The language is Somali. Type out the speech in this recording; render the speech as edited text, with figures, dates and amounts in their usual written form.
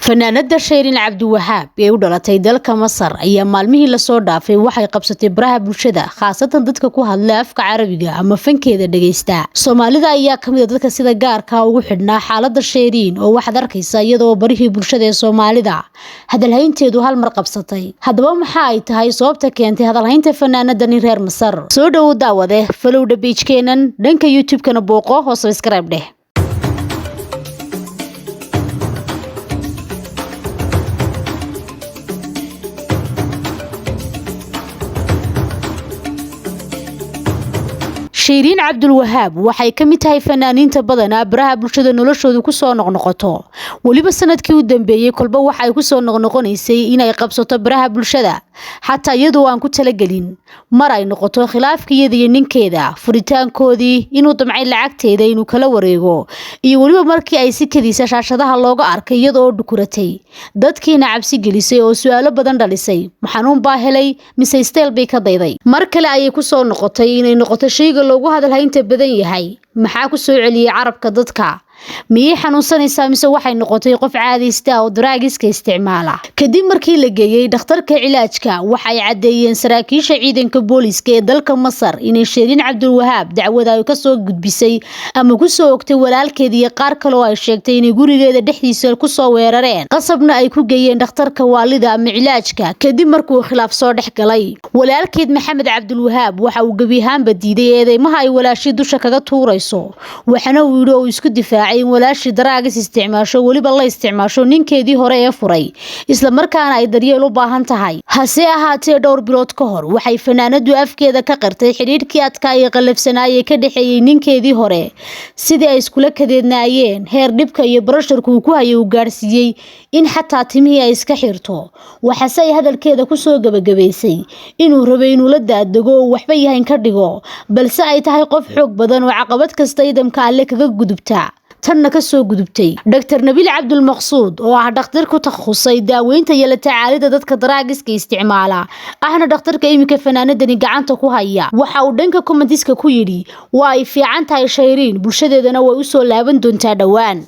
Fanaanada Shayrin Cabdiwahaab ee u dhalatay dalka Masar ayaa maalmihii lasoo dhaafay waxay qabsatay baraha bulshada, khaasatan dadka ku hadla afka Carabiga ama fankeeda dhageysta. Soomaalida ayaa kamid ah dadka sida gaarka ah ugu xidhnaa xaaladda Shayrin, oo waxaad arkaysa iyadoo barihii bulshada ee Soomaalida hadalhaynteedu hal mar qabsatay. Haddaba maxaa ay tahay sababta keentay hadalhaynta fanaanadani reer Masar? Soo dhowow daawade, follow-da page-keenan dhanka YouTube-kana booqo oo subscribe dheh. Shayriin Cabdulwahaab waxay ka mid tahay fanaaniinta badanaa baraha bulshada noloshoodu ku soo noqnoqoto. Weliba sanadkii u dambeeyey kolba waxa ay ku soo noqnoqonaysay inay qabsato baraha bulshada, xataa iyadoo aan ku talagelin. Mar ay noqoto khilaafka iyada iyo ninkeeda, furitaankoodii, inuu damcay lacagteeda inuu kala wareego, iyo weliba markii ay si kediisa shaashadaha looga arkay iyada oo dhukuratay, dadkiina cabsi gelisay oo su'aalo badan dhalisay. Ma xanuun baa helay mise steel bay ka dayday? Mar kale ayay ku soo noqotay inay noqoto shayga loogu hadalhaynta badan yahay. Maxaa ku soo celiyey carabka dadka? Miyay xanuunsanaysaa mise waxay noqotay qof caadaysta oo daraagiska isticmaala? Kadib markii la geeyey dhakhtarka cilaajka, waxay caddeeyeen saraakiisha ciidanka booliiska ee dalka Masar inay Shayriin Cabdulwahaab dacwada ay kasoo gudbisay ama kusoo ogtay walaalkeed iyo qaar kale oo ay sheegtay inay gurigeeda dhexdiisa kusoo weerareen, qasabna ay ku geeyeen dhakhtarka waalida ama cilaajka kadib markuu khilaaf soo dhex galay. Walaalkeed Maxamed Cabdulwahaab waxa uu gebi ahaanba diiday eedeymaha ay walaashii dusha kaga tuurayso, waxaana uu yidhi oo uu isku difaacay in walaashii daraagis isticmaasho, weliba la isticmaasho ninkeedii hore ee furay, isla markaana ay daryeel u baahan tahay. Hase ahaatee dhowr bilood ka hor waxay fanaanadu afkeeda ka qirtay xidhiidhkii adkaa iyo qallafsanaayee ka dhexeeyey ninkeedii hore, sidii ay iskula kadeednaayeen, heer dhibka iyo barasharku uu ku hayay uu gaadhsiiyey in xataa timihii ay iska xirto. Waxaase ay hadalkeeda kusoo gabagabaysay inuu rabay inuu la daadego oo waxba yahayn ka dhigo, balse ay tahay qof xoog badan oo caqabad kasta idamka alle kaga gudubta, tanna ka soo gudubtay. Dr. Nabiil Cabdulmaqsuud oo ah dhakhtar ku takhasusay daaweynta iyo la tacaalida dadka daraagiska isticmaala, ahna dhakhtarka iminka fanaanadani gacanta ku haya, waxa uu dhanka commentiska ku yidhi: waa ay fiican tahay Shayriin, bulshadeedana way u soo laaban doontaa dhowaan.